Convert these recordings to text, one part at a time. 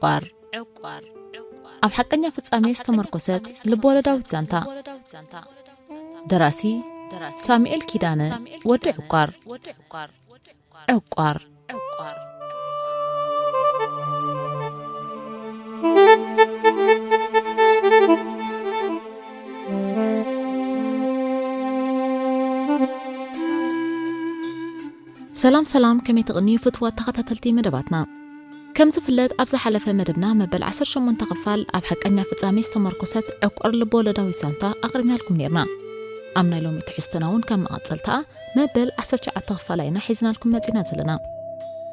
ዕቋር። ኣብ ሓቀኛ ፍጻሜ ዝተመርኮሰት ልብወለዳዊት ዛንታ። ደራሲ ሳሙኤል ኪዳነ፣ ወዲ ዕቋር። ዕቋር። ሰላም ሰላም፣ ከመይ ትቕንዩ ፍትዋት ተኸታተልቲ መደባትና? ከም ዝፍለጥ፣ ኣብ ዝሓለፈ መደብና መበል ዓሰርተ ሸሞንተ ክፋል ኣብ ሓቀኛ ፍጻሜ ዝተመርኮሰት ዕቋር ልብወለዳዊት ዛንታ ኣቕሪብናልኩም ኔርና። ኣብ ናይ ሎሚ ትሕዝቶና እውን ከም መቐጸልታ መበል ዓሰርተ ትሽዓተ ክፋል ኢና ሒዝናልኩም መጺና ዘለና።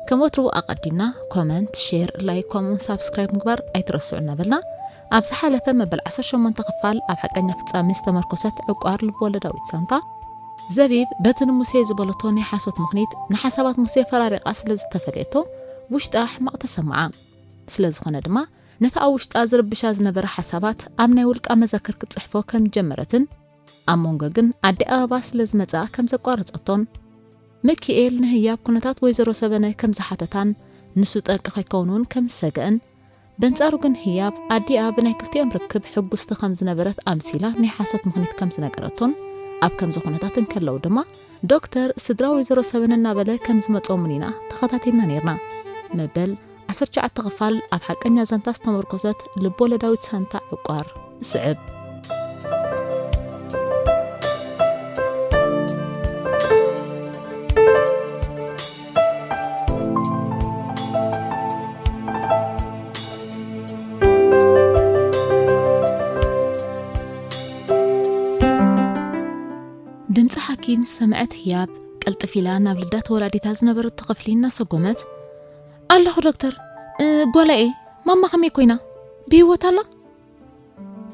ከም ወትሩ ኣቐዲምና ኮመንት፣ ሼር፣ ላይክ፣ ከምኡውን ሳብስክራይብ ምግባር ኣይትረስዑ እናበልና፣ ኣብ ዝሓለፈ መበል ዓሰርተ ሸሞንተ ክፋል ኣብ ሓቀኛ ፍጻሜ ዝተመርኮሰት ዕቋር ልብወለዳዊት ዛንታ፣ ዘቢብ በቲ ንሙሴ ዝበለቶ ናይ ሓሶት ምኽኒት ንሓሳባት ሙሴ ፈራሪቓ ስለ ዝተፈለየቶ ውሽጣ ሕማቕ ተሰምዓ። ስለ ዝኾነ ድማ ነቲ ኣብ ውሽጣ ዝርብሻ ዝነበረ ሓሳባት ኣብ ናይ ውልቃ መዘክር ክትጽሕፎ ከም ጀመረትን ኣብ መንጎ ግን ኣዲ ኣበባ ስለ ዝመጽኣ ከም ዘቋረጸቶን ምክኤል ንህያብ ኩነታት ወይዘሮ ሰበነ ከም ዝሓተታን ንሱ ጠንቂ ከይከውን እውን ከም ዝሰግአን በንጻሩ ግን ህያብ ኣዲኣ ብናይ ክልቲኦም ርክብ ሕጉስቲ ከም ዝነበረት ኣምሲላ ናይ ሓሶት ምኽኒት ከም ዝነገረቶን ኣብ ከምዚ ኩነታት እንከለዉ ድማ ዶክተር ስድራ ወይዘሮ ሰበነ እናበለ ከም ዝመጾምን ኢና ተኸታቲልና ኔርና። መበል ዓሰርተ ትሽዓተ ክፋል ኣብ ሓቀኛ ዛንታ ዝተመርኮሰት ልብወለዳዊት ዛንታ ዕቋር ይስዕብ። ድምጺ ሓኪም ዝሰምዐት ህያብ ቅልጥፍ ኢላ ናብ ልዳት ወላዲታ ዝነበረቶ ክፍሊ እናሰጎመት፣ "ኣለኹ ዶክተር፣ እ፣ ጓላኤ፣ ማማ ከመይ ኮይና? ብህይወት ኣላ?"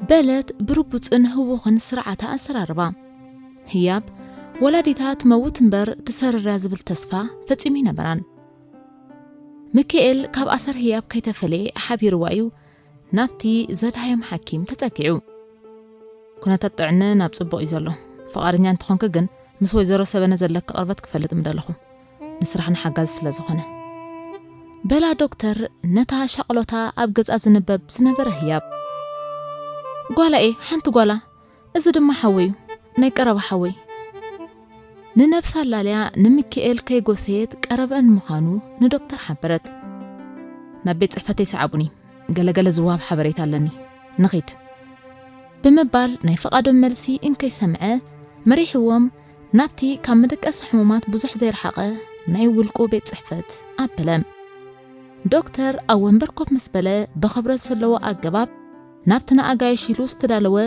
በለት ብርቡጽን ህዉኽን ስርዓተ ኣዘራርባ። ህያብ ወላዲታ ትመውት እምበር ትሰርር እያ ዝብል ተስፋ ፈጺሙ ኣይነበራን። ሚኪኤል ካብ ኣሰር ህያብ ከይተፈለየ ሓቢርዋ እዩ ናብቲ ዘድሃዮም ሓኪም ተጸጊዑ። "ኩነታት ጥዕነ ናብ ጽቡቕ እዩ ዘሎ። ፍቓደኛ እንተኾንኪ ግን ምስ ወይዘሮ ሰበነ ዘለኪ ቅርበት ክፈልጥ ምደለኹ። ንስራሕና ሓጋዚ ስለ ዝኾነ." በላ ዶክተር ነታ ሻቕሎታ ኣብ ገጻ ዝንበብ ዝነበረ ህያብ። "ጓላኤ፣ ሓንቲ ጓላ፣ እዚ ድማ ሓወይ እዩ፣ ናይ ቀረባ ሓወይ." ንነብሳ ኣላልያ ንምኪኤል ከይጎሰየት ቀረበአን ምዃኑ ንዶክተር ሓበረት። "ናብ ቤት ጽሕፈተይ ሰዓቡኒ፣ ገለገለ ዝወሃብ ሓበሬታ ኣለኒ፣ ንኺድ" ብምባል ናይ ፍቓዶም መልሲ እንከይሰምዐ መሪሕዎም ናብቲ ካብ መደቀሲ ሕሙማት ብዙሕ ዘይረሓቐ ናይ ውልቁ ቤት ጽሕፈት ኣበለ። ዶክተር ኣብ ወንበር ኮፍ ምስ በለ ብኽብረት ዘለዎ ኣገባብ ናብቲ ንኣጋይሽ ኢሉ ዝተዳለወ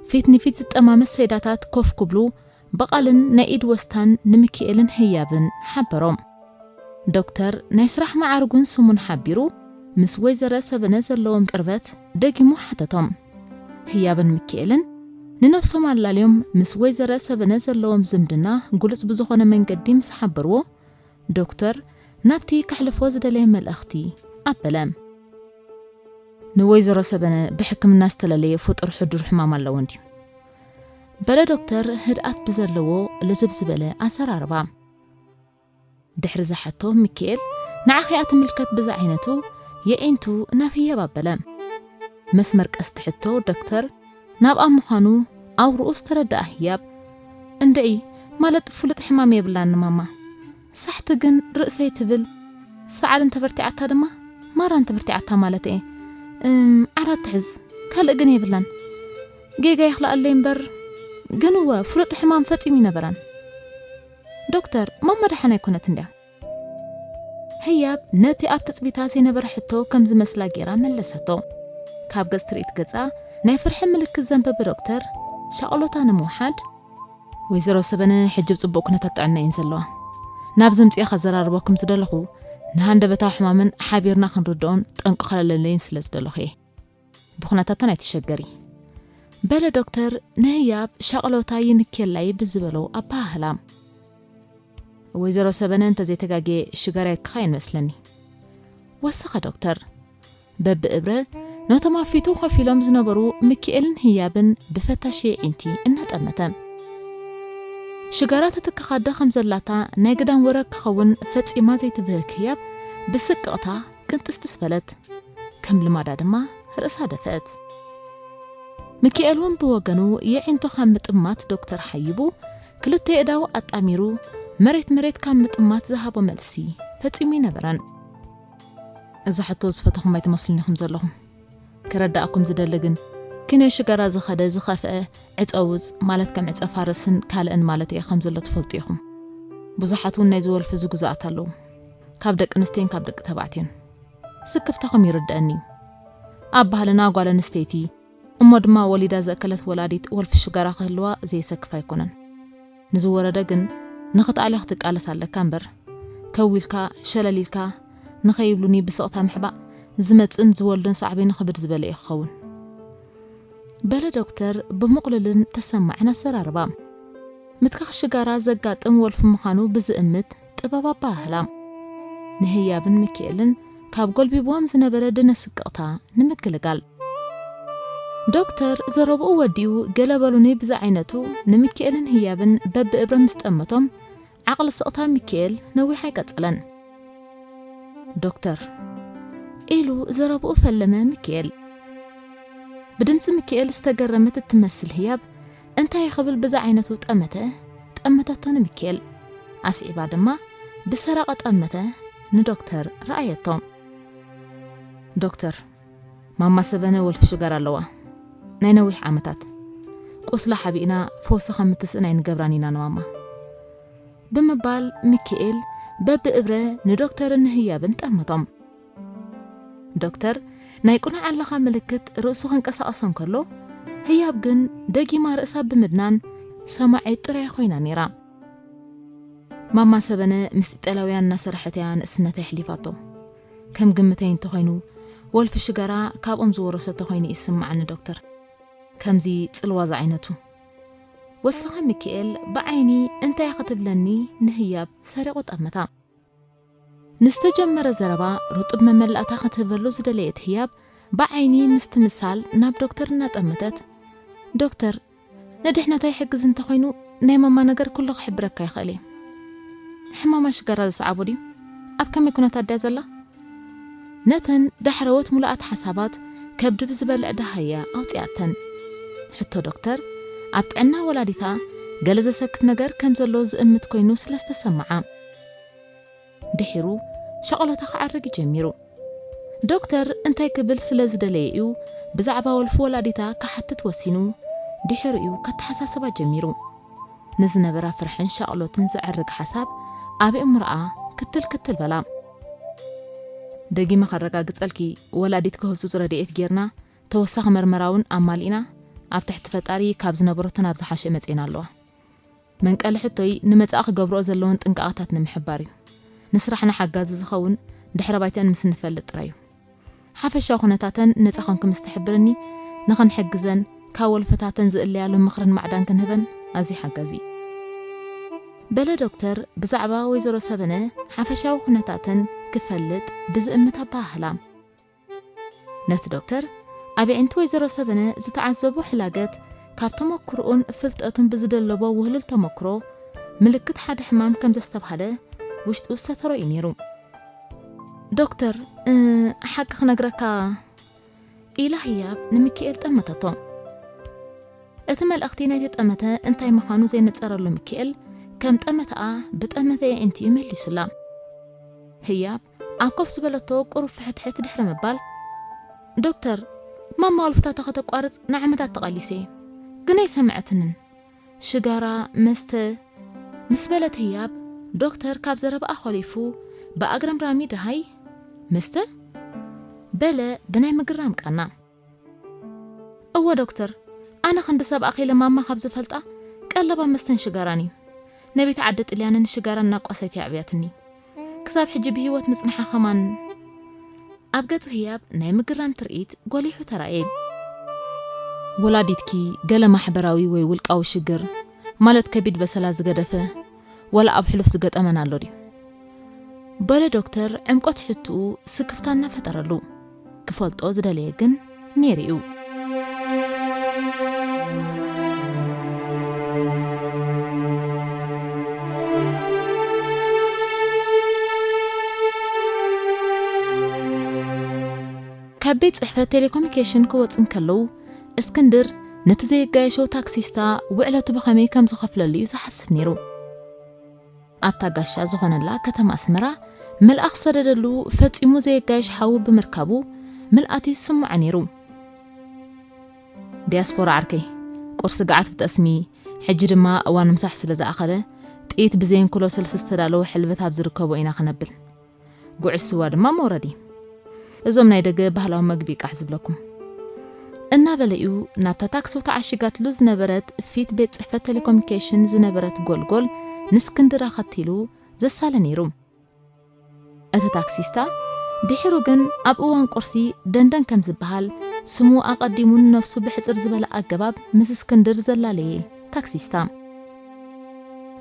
ፊት ንፊት ዝጠማመት ሰይዳታት ኮፍ ክብሉ ብቓልን ናይ ኢድ ወስታን ንምኪኤልን ህያብን ሓበሮም። ዶክተር ናይ ስራሕ መዓርጉን ስሙን ሓቢሩ ምስ ወይዘረ ሰበነ ዘለዎም ቅርበት ደጊሙ ሓተቶም። ህያብን ምኪኤልን ንነብሶም ኣላልዮም ምስ ወይዘረ ሰበነ ዘለዎም ዝምድና ግሉጽ ብዝኾነ መንገዲ ምስ ሓበርዎ፣ ዶክተር ናብቲ ከሕልፎ ዝደለየ መልእኽቲ ኣበለ። "ንወይዘሮ ሰበነ ብሕክምና ዝተለለየ ፍጡር ሕዱር ሕማም ኣለዎ እንድዩ?" በለ ዶክተር ህድኣት ብዘለዎ ልዝብ ዝበለ ኣዘራርባ። ድሕሪ ዝሓቶ ሚኪኤል ንዓኺ እያ ትምልከት ብዝዓይነቱ የዒንቱ ናብ ህያብ ኣበለ። መስመር ቀስቲ ሕቶ ዶክተር ናብኣ ምዃኑ ኣውርኡ ዝተረድኣ ህያብ፣ "እንድዒ፣ ማለት ፍሉጥ ሕማም የብላን ማማ። ሳሕቲ ግን ርእሰይ ትብል፣ ሰዓል እንተበርቲዓታ ድማ ማራ እንተበርቲዓታ ማለት እየ። እም፣ ዓራት ትሕዝ፣ ካልእ ግን የብላን። ጌጋ ይኽልኣለይ እምበር፣ ግን እወ ፍሉጥ ሕማም ፈጺሙ ይነበራን። ዶክተር፣ ማማ ደሓን ኣይኮነትን ድያ?" ህያብ ነቲ ኣብ ትጽቢታ ዘይነበረ ሕቶ ከም ዝመስላ ጌራ መለሰቶ። ካብ ገጽ ትርኢት ገጻ ናይ ፍርሒ ምልክት ዘንበበ ዶክተር ሻቕሎታ ንምውሓድ፣ "ወይዘሮ ሰበነ ሕጂ ኣብ ጽቡቕ ኩነታት ጥዕና እየን ዘለዋ። ናብዚ ምጽኤ ከዘራርበኩም ዝደለኹ ንሃንደበታዊ ሕማመን ሓቢርና ክንርድኦን ጠንቁ ከለለይን ስለ ዝደለኹ እየ። ብኹነታተን ኣይትሸገሪ" በለ ዶክተር ንህያብ ሻቕሎታ ይንክየላይ ብዝበሎ ኣበሃህላ። "ወይዘሮ ሰበነ እንተዘይተጋግየ ሽጋራ የትክኻ እየን መስለኒ" ወሰኸ ዶክተር። በብእብረ ነቶም ኣብ ፊቱ ኮፍ ኢሎም ዝነበሩ ሚኪኤልን ህያብን ብፈታሺ የዒንቲ እናጠመተ። ሽጋራ ተትክኻዳ ከም ዘላታ ናይ ግዳም ወረ ክኸውን ፈጺማ ዘይትብህግ ህያብ ብስቅቕታ ቅንጥስጥስ በለት። ከም ልማዳ ድማ ርእሳ ደፍአት። ሚኪኤል እውን ብወገኑ የዒንቱ ካብ ምጥማት ዶክተር ሓይቡ ክልተ የእዳው ኣጣሚሩ መሬት መሬት ካብ ምጥማት ዝሃቦ መልሲ ፈጺሙ ይነበረን። እዛ ሕቶ ዝፈተኹም ኣይትመስሉን ኢኹም ዘለኹም። ክረዳእኩም ዝደሊ ግን፣ ኪኖ ሽጋራ ዝኸደ ዝኸፍአ ዕጸ ውጽ ማለት ከም ዕጸ ፋርስን ካልእን ማለት እየ ከም ዘሎ ትፈልጡ ኢኹም። ብዙሓት እውን ናይ ዝወልፊ ዝጉዛኣት ኣለዉ፣ ካብ ደቂ ኣንስትዮን ካብ ደቂ ተባዕትዮን። ስክፍታኹም ይርድአኒ እዩ። ኣብ ባህልና ጓል ኣንስተይቲ እሞ ድማ ወሊዳ ዘእከለት ወላዲት ወልፊ ሽጋራ ክህልዋ ዘየሰክፍ ኣይኮነን። ንዝወረደ ግን ንኽትኣልያ ክትቃለስ ኣለካ እምበር፣ ከው ኢልካ ሸለል ኢልካ ንኸይብሉኒ ብስቕታ ምሕባእ ዝመጽእን ዝወልድን ሳዕቤኑ ክብድ ዝበለ እዩ ክኸውን። በለ ዶክተር ብሙቕልልን ተሰማዕን ኣዘራርባ። ምትካኽ ሽጋራ ዘጋጥም ወልፊ ምዃኑ ብዝእምት ጥበብ ኣበሃህላ። ንህያብን ሚኪኤልን ካብ ጎልቢብዎም ዝነበረ ድነ ስቅቕታ ንምግልጋል። ዶክተር ዘረብኡ ወዲኡ ገለ በሉኒ ብዝዓይነቱ ንሚኪኤልን ህያብን በብእብረ ምስ ጠመቶም ዓቕሊ ስቕታ ሚኪኤል ነዊሕ ኣይቀጸለን። ዶክተር ኢሉ ዘረብኡ ፈለመ ሚኪኤል። ብድምጺ ሚኪኤል ዝተገረመት እትመስል ህያብ እንታይ ክብል ብዝዓይነቱ ጠመተ ጠመተቶ ንሚኪኤል። ኣስዒባ ድማ ብሰረቐ ጠመተ ንዶክተር ረኣየቶ። ዶክተር፣ ማማ ሰበነ ወልፊ ሽጋራ ኣለዋ። ናይ ነዊሕ ዓመታት። ቁስላ ሓቢእና ፈውሲ ከም እትስእን ኣይንገብራን ኢና ንማማ። ብምባል ሚኪኤል በብእብረ ንዶክተርን ንህያብን ጠመቶም። ዶክተር ናይ ቁኑዕ ኣለኻ ምልክት ርእሱ ከንቀሳቕሶ እንከሎ፣ ህያብ ግን ደጊማ ርእሳ ብምድናን ሰማዒት ጥራይ ኮይና ነይራ። ማማ ሰበነ ምስ ኢጣልያውያን እናሰርሐት እያ ንእስነታ የሕሊፋቶ። ከም ግምተይ እንተኾይኑ፣ ወልፊ ሽጋራ ካብኦም ዝወረሰቶ ኮይኑ ይስምዓኒ ዶክተር። ከምዚ ጽልዋ ዝዓይነቱ። ወሰኸ ሚኪኤል ብዓይኒ እንታይ ክትብለኒ ንህያብ ሰሪቑ ጠመታ። ንዝተጀመረ ዘረባ ርጡብ መመላእታ ክትህበሉ ዝደለየት ህያብ ብዓይኒ ምስትምሳል ናብ ዶክተር እናጠመተት፣ ዶክተር፣ ንድሕነታ ይሕግዝ እንተኾይኑ ናይ ማማ ነገር ኩሉ ክሕብረካ ይኽእል እየ። ሕማማ ሽጋራ ዝሰዓቦ ድዩ? ኣብ ከመይ ኩነታት ድያ ዘላ? ነተን ዳሕረዎት ሙሉኣት ሓሳባት ከብዲ ብዝበልዕ ደሃያ ኣውጺኣተን። ሕቶ ዶክተር ኣብ ጥዕና ወላዲታ ገለ ዘሰክፍ ነገር ከም ዘሎ ዝእምት ኮይኑ ስለ ዝተሰምዓ። ድሒሩ ሸቐሎታ ክዓርግ ጀሚሩ። ዶክተር እንታይ ክብል ስለ ዝደለየ እዩ ብዛዕባ ወልፊ ወላዲታ ክሓትት ወሲኑ፣ ድሒሩ እዩ ከተሓሳስባ ጀሚሩ። ንዝነበራ ፍርሕን ሻቕሎትን ዘዕርግ ሓሳብ ኣብ እምሮኣ ክትል ክትል በላ። ደጊመ ከረጋግጸልኪ፣ ወላዲትኪ ህጹጽ ረድኤት ጌርና፣ ተወሳኺ መርመራ እውን ኣማሊእና፣ ኣብ ትሕቲ ፈጣሪ ካብ ዝነበረቶ ናብ ዝሓሸ መጺኤን ኣለዋ። መንቀሊ ሕቶይ ንመጻኢ ክገብርኦ ዘለወን ጥንቃቐታት ንምሕባር እዩ። ንስራሕና ሓጋዚ ዝኸውን ድሕረ ባይተን ምስ እንፈልጥ ጥራይ እዩ። ሓፈሻዊ ኩነታተን ነጻ ኮንኪ ምስ ትሕብርኒ፣ ንኽንሕግዘን ካብ ወልፍታተን ዝእለያሉ ምኽርን ማዕዳን ክንህበን ኣዝዩ ሓጋዚ እዩ። በለ ዶክተር ብዛዕባ ወይዘሮ ሰበነ ሓፈሻዊ ኩነታተን ክፈልጥ ብዝእምት ኣበሃህላ። ነቲ ዶክተር ኣብ ኣዒንቲ ወይዘሮ ሰበነ ዝተዓዘቦ ሕላገት ካብ ተመክሮኡን ፍልጠቱን ብዝደለቦ ውህሉል ተመክሮ ምልክት ሓደ ሕማም ከም ዘስተብሃለ ውሽጡ ዝተረኦ እዩ ነይሩ። ዶክተር፣ እ፣ ሓቂ ክነግረካ ኢላ ህያብ ንሚኪኤል ጠመተቶ። እቲ መልእኽቲ ናይቲ ጠመተ እንታይ ምዃኑ ዘይነጸረሉ ሚኪኤል ከም ጠመተኣ ብጠመተ የዒንቲ እዩ መሊሱላ። ህያብ ኣብ ኮፍ ዝበለቶ ቁሩብ ፍሕትሕት ድሕሪ ምባል፣ ዶክተር፣ ማማ ወልፍታታ ከተቋርጽ ንዓመታት ተቓሊሰ እየ፣ ግን ኣይሰምዐትንን። ሽጋራ፣ መስተ፣ ምስ በለት ህያብ፣ ዶክተር ካብ ዘረባኣ ኾሊፉ ብኣግረምራሚ ደሃይ፣ መስተ? በለ ብናይ ምግራም ቃና። እወ ዶክተር፣ ኣነ ክንዲ ሰብ ኣኺለ ማማ ካብ ዝፈልጣ ቀለባ መስተን ሽጋራን እዩ። ነቢት ዓዲ ጥልያንን ሽጋራን እናቋሰየት እያ ኣዕብያትኒ። ክሳብ ሕጂ ብህይወት ምጽንሓ ኸማን ኣብ ገጽ ህያብ ናይ ምግራም ትርኢት ጎሊሑ ተራእየ። ወላዲትኪ ገለ ማሕበራዊ ወይ ውልቃዊ ሽግር፣ ማለት ከቢድ በሰላ ዝገደፈ፣ ዋላ ኣብ ሕሉፍ ዝገጠመን ኣሎ ድዩ? በለ ዶክተር ዕምቆት ሕትኡ ስክፍታ እናፈጠረሉ። ክፈልጦ ዝደለየ ግን ነይሩ እዩ። ኣብ ቤት ጽሕፈት ቴሌኮሙኒኬሽን ክወጽእ እንከለዉ፣ እስክንድር ነቲ ዘየጋየሾ ታክሲስታ ውዕለቱ ብኸመይ ከም ዝኸፍለሉ እዩ ዝሓስብ ነይሩ። ኣብታ ጋሻ ዝኾነላ ከተማ ኣስመራ መልኣኽ ዝሰደደሉ ፈጺሙ ዘየጋይሽ ሓዉ ብምርካቡ ምልኣት እዩ ዝስምዖ ነይሩ። ዲያስፖራ ዓርከይ፣ ቁርሲ ገዓት ብጠስሚ፣ ሕጂ ድማ እዋን ምሳሕ ስለ ዝኣኸለ፣ ጥይት ብዘየንክሎ ስልሲ ዝተዳለወ ሕልበት ኣብ ዝርከቦ ኢና ክነብል። ጉዕሽ ስዋ ድማ መውረዲ። እዞም ናይ ደገ ባህላዊ መግቢ ቃሕ ዝብለኩም። እናበለ እዩ ናብታ ታክሲ ተዓሺጋትሉ ዝነበረት ፊት ቤት ጽሕፈት ቴሌኮሙኒኬሽን ዝነበረት ጎልጎል ንእስክንድር ኣኸቲሉ ዘሳለ ነይሩ። እቲ ታክሲስታ ድሒሩ ግን ኣብ እዋን ቁርሲ ደንደን ከም ዝበሃል ስሙ ኣቐዲሙ ንነብሱ ብሕጽር ዝበለ ኣገባብ ምስ እስክንድር ዘላለየ ታክሲስታ።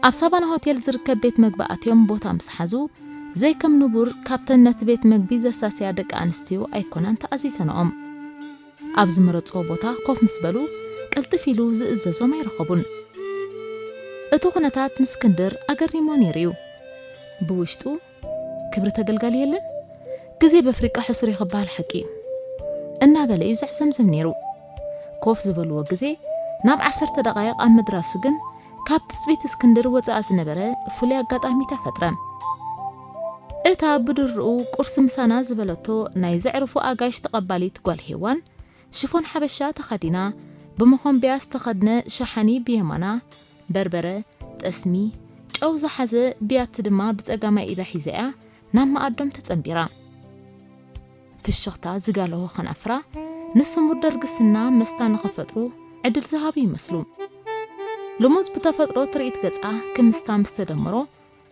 ኣብ ሳቫና ሆቴል ዝርከብ ቤት መግቢ ኣትዮም ቦታ ምስ ሓዙ፣ ዘይከም ንቡር ካብተን ነቲ ቤት መግቢ ዘሳስያ ደቂ ኣንስትዮ ኣይኮናን ተኣዚዘንኦም። ኣብ ዝመረጽዎ ቦታ ኮፍ ምስ በሉ፣ ቅልጥፍ ኢሉ ዝእዘዞም ኣይረኸቡን። እቲ ኩነታት ንእስክንድር ኣገሪሞ ነይሩ እዩ። ብውሽጡ፣ "ክብሪ ተገልጋሊ የለን? ግዜ በፍሪቃ ሕሱር እዩ ክበሃል ሓቂ እዩ" እናበለ እዩ ዘዕዘምዝም ነይሩ። ኮፍ ዝበልዎ ግዜ ናብ ዓሰርተ ደቓይቕ ኣብ ምድራሱ ግን፣ ካብ ትጽቢት እስክንድር ወጻኢ ዝነበረ ፍሉይ ኣጋጣሚ ተፈጥረ። እታ ብድርኡ ቁርሲ ምሳና ዝበለቶ ናይ ዘዕርፉ ኣጋይሽ ተቐባሊት ጓል ሄዋን፣ ሽፎን ሓበሻ ተኸዲና፣ ብመኾንብያ ዝተኸድነ ሸሓኒ ብየማና፣ በርበረ፣ ጠስሚ፣ ጨው ዝሓዘ ብያቲ ድማ ብጸጋማይ ኢዳ ሒዛ እያ ናብ መኣዶም ተጸንቢራ። ፍሽኽታ ዝጋለዎ ከናፍራ፣ ንስሙር ደርግስና መስታ ንኽፈጥሩ ዕድል ዝሃቡ ይመስሉ። ልሙዝ ብተፈጥሮ ትርኢት ገጻ ክምስታ ምስ ተደመሮ፣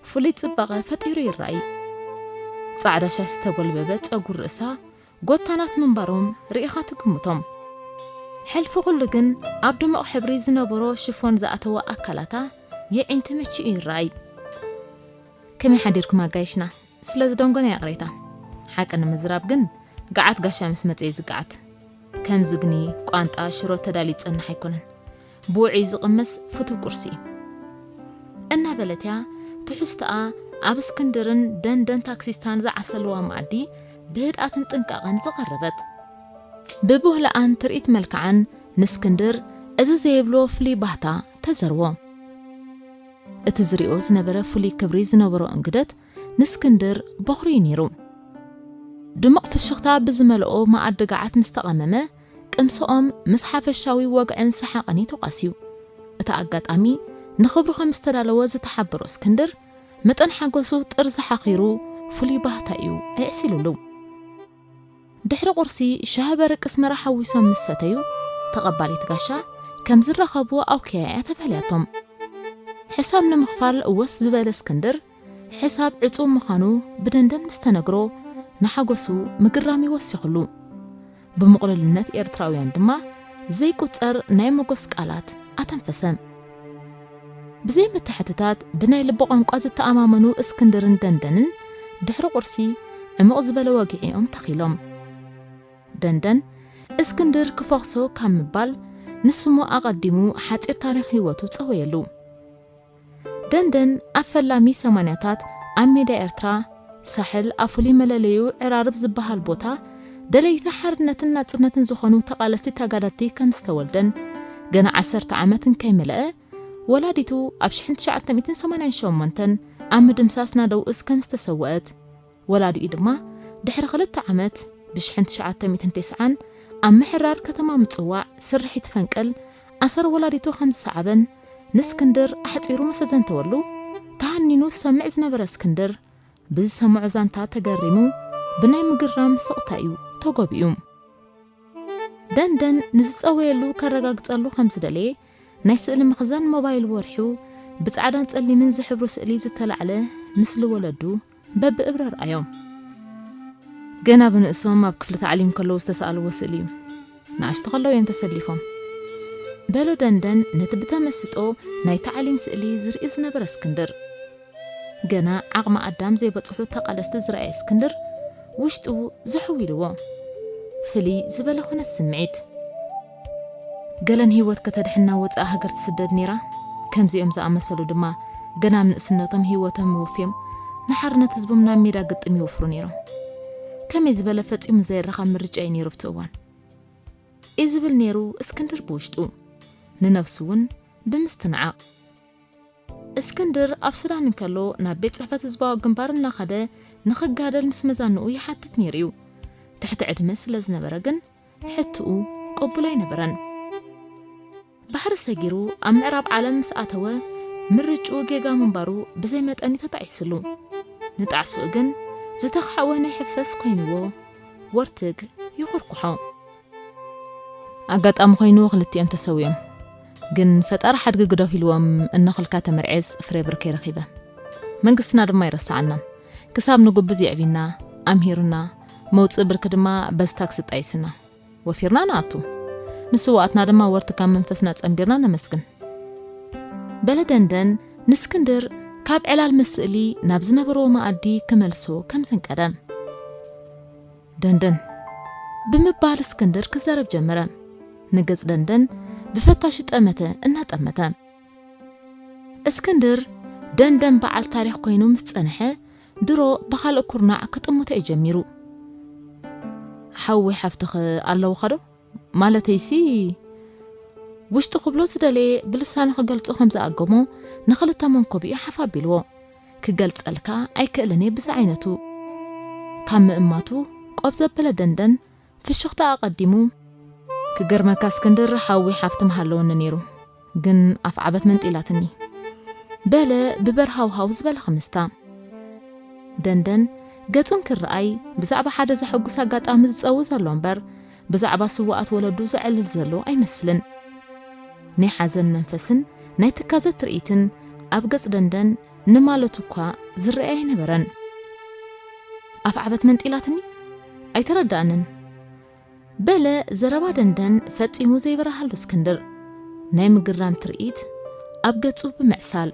ፍሉይ ጽባቐ ፈጢሩ ይረኣይ። ጻዕዳ ሻሽ ዝተጎልበበ ጸጉር ርእሳ ጎታናት ምንባሮም ርኢኻ ትግምቶም። ሕልፊ ኩሉ ግን ኣብ ድሙቕ ሕብሪ ዝነበሮ ሽፎን ዝኣተወ ኣካላታ የዒንቲ መቺኡ ይረኣይ። ከመይ ሓዲርኩም ኣጋይሽና? ስለ ዝደንጎና ይቕሬታ። ሓቂ ንምዝራብ ግን ገዓት ጋሻ ምስ መጸ እዩ ዝገዓት። ከም ዝግኒ፣ ቋንጣ፣ ሽሮ ተዳልዩ ዝጸንሕ ኣይኮነን። ብውዑይ ዝቕመስ ፍቱው ቁርሲ እዩ። እናበለት እያ ትሕዝቶኣ ኣብ እስክንድርን ደንደን ታክሲስታን ዝዓሰልዋ መኣዲ ብህድኣትን ጥንቃቐን ዝቐረበት። ብብህልኣን ትርኢት መልክዓን ንእስክንድር እዚ ዘየብሎ ፍሉይ ባህታ ተዘርዎ። እቲ ዝሪኦ ዝነበረ ፍሉይ ክብሪ ዝነበሮ እንግደት ንእስክንድር በኹሪ እዩ ነይሩ። ድሙቕ ፍሽኽታ ብዝመልኦ መኣዲ ገዓት ምስ ተቐመመ፣ ቅምስኦም ምስ ሓፈሻዊ ወግዕን ሰሓቕን እዩ ተቋስዩ። እቲ ኣጋጣሚ ንኽብሩ ከም ዝተዳለወ ዝተሓበሮ እስክንድር፣ መጠን ሓጎሱ ጥርዚ ሓኺሩ ፍሉይ ባህታ እዩ ኣዕሲሉሉ። ድሕሪ ቁርሲ ሻሂ በርቂ ኣስመራ ሓዊሶም ምስ ሰተዩ፣ ተቐባሊት ጋሻ ከም ዝራኸቡ ኣውኪያ እያ ተፈልያቶም። ሕሳብ ንምኽፋል ወስ ዝበለ እስክንድር፣ ሕሳብ ዕጹው ምዃኑ ብደንደን ምስ ተነግሮ፣ ንሓጎሱ ምግራም እዩ ወሲኹሉ። ብምቕሉልነት ኤርትራውያን ድማ ዘይቁጸር ናይ መጎስ ቃላት ኣተንፈሰ። ብዘይ ምትሕትታት ብናይ ልቢ ቋንቋ ዝተኣማመኑ እስክንድርን ደንደንን ድሕሪ ቁርሲ ዕሙቕ ዝበለ ወግዒኦም ተኺሎም። ደንደን እስክንድር ክፈኽሶ ካብ ምባል ንስሙ ኣቐዲሙ ሓጺር ታሪኽ ህይወቱ ጸወየሉ። ደንደን ኣብ ፈላሚ ሰማንያታት ኣብ ሜዳ ኤርትራ ሳሕል ኣብ ፍሉይ መለለዩ ዕራርብ ዝበሃል ቦታ ደለይቲ ሓርነትን ናጽነትን ዝኾኑ ተቓለስቲ ተጋደልቲ ከም ዝተወልደን ገና ዓሰርተ ዓመት እንከይመልአ ወላዲቱ ኣብ ሽሕን ትሽዓተ ሚእትን ሰማንያን ሸሞንተን ኣብ ምድምሳስ ናደው እዝ ከም ዝተሰወአት፣ ወላዲኡ ድማ ድሕሪ ክልተ ዓመት ብሽሕን ትሽዓተ ሚእትን ተስዓን ኣብ ምሕራር ከተማ ምጽዋዕ ስርሒት ፈንቅል ኣሰር ወላዲቱ ከም ዝሰዓበን ንእስክንድር ኣሕጺሩ ምስ ኣዘንተወሉ፣ ተሃኒኑ ዝሰምዕ ዝነበረ እስክንድር ብዝሰምዖ ዛንታ ተገሪሙ ብናይ ምግራም ስቕታ እዩ ተጎቢኡ። ደንደን ንዝጸወየሉ ከረጋግጸሉ ከም ዝደለየ ናይ ስእሊ መኽዘን ሞባይል ወርሑ ብጻዕዳን ጸሊምን ዝሕብሩ ስእሊ ዝተላዕለ ምስሊ ወለዱ በብእብረ ረኣዮም። ገና ብንእሶም ኣብ ክፍሊ ታዕሊም ከለዉ ዝተሰኣልዎ ስእሊ እዩ። ንኣሽቱ ከለዉ እዮም ተሰሊፎም። በሎ ደንደን ነቲ ብተመስጦ ናይ ታዕሊም ስእሊ ዝርኢ ዝነበረ እስክንድር። ገና ዓቕሚ ኣዳም ዘይበጽሑ ተቓለስቲ ዝረኣየ እስክንድር ውሽጡ ዝሕው ኢልዎ። ፍልይ ዝበለ ኩነት ስምዒት። ገለን ህይወት ከተድሕን ናብ ወጻኢ ሃገር ትስደድ ነይራ። ከምዚኦም ዝኣመሰሉ ድማ ገና ኣብ ንእስነቶም ህይወቶም ወፍዮም ንሓርነት ህዝቦም ናብ ሜዳ ግጥም ይወፍሩ ነይሮም። ከመይ ዝበለ ፈጺሙ ዘይረኸብ ምርጫ እዩ ነይሩ ኣብቲ እዋን። እዩ ዝብል ነይሩ እስክንድር ብውሽጡ፣ ንነብሱ እውን ብምስትንዓቕ። እስክንድር ኣብ ሱዳን እንከሎ ናብ ቤት ጽሕፈት ህዝባዊ ግንባር እናኸደ ንኽጋደል ምስ መዛንኡ ይሓትት ነይሩ እዩ። ትሕቲ ዕድመ ስለ ዝነበረ ግን ሕትኡ ቅቡል ኣይነበረን። ባሕሪ ሰጊሩ ኣብ ምዕራብ ዓለም ምስ ኣተወ ምርጭኡ ጌጋ ምንባሩ ብዘይ መጠን እዩ ተጣዒስሉ። ንጣዕስኡ ግን ዝተኽሓወ ናይ ሕፈስ ኮይንዎ ወርትግ ይኹርኩሖ። ኣጋጣሚ ኮይኑ ክልቲኦም ተሰውዮም። ግን ፈጣሪ ሓድጊ ግደፍ ኢልዎም እነኽልካ ተመርዔስ ፍሬ ብርከይ ረኺበ። መንግስትና ድማ ኣይረስዓናን። ክሳብ ንጉብዝ የዕቢና፣ ኣምሂሩና፣ መውፅእ ብርኪ ድማ በዚ ታክሲ ጣይሱና። ወፊርና ንኣቱ። ንስውኣትና ድማ ወርትግ ካብ መንፈስና ጸንቢርና ነመስግን። በለ ደንደን ንእስክንድር ካብ ዕላል ምስ ስእሊ ናብ ዝነበርዎ መኣዲ ክመልሶ ከም ዘንቀደ። ደንደን ብምባል እስክንድር ክዛረብ ጀመረ። ንገጽ ደንደን ብፈታሹ ጠመተ እናጠመተ። እስክንድር ደንደን በዓል ታሪኽ ኮይኑ ምስ ጸንሐ ድሮ ብኻልእ ኩርናዕ ክጥምቶ እዩ ጀሚሩ። ሓዊ ሓፍትኸ ኣለውኻ ዶ? ማለተይሲ ውሽጡ ክብሎ ዝደለየ ብልሳኑ ክገልጾ ከም ዝኣገሞ ንኽልተ መንኮቢኡ ሓፍ ኣቢልዎ። ክገልጸልካ ኣይክእልን እየ ብዝዓይነቱ። ካብ ምእማቱ ቆብ ዘበለ ደንደን ፍሽኽታ ኣቐዲሙ፣ ክገርመካ እስክንድር ሓዊ ሓፍቲ ምሃለወኒ ነይሩ፣ ግን ኣፍዓበት መንጢላትኒ። በለ ብበርሃውሃው ዝበለ ክምስታ። ደንደን ገጹን ክረኣይ ብዛዕባ ሓደ ዘሐጉስ ኣጋጣሚ ዝጸዊ ዘሎ እምበር ብዛዕባ ስውኣት ወለዱ ዘዕልል ዘሎ ኣይመስልን። ናይ ሓዘን መንፈስን ናይ ትካዘ ትርኢትን ኣብ ገጽ ደንደን ንማለቱ እኳ ዝረኣይ ኣይነበረን። ኣፍዓበት መንጢላትኒ? ኣይተረዳእንን። በለ ዘረባ ደንደን ፈጺሙ ዘይበረሃሉ እስክንድር ናይ ምግራም ትርኢት ኣብ ገጹ ብምዕሳል።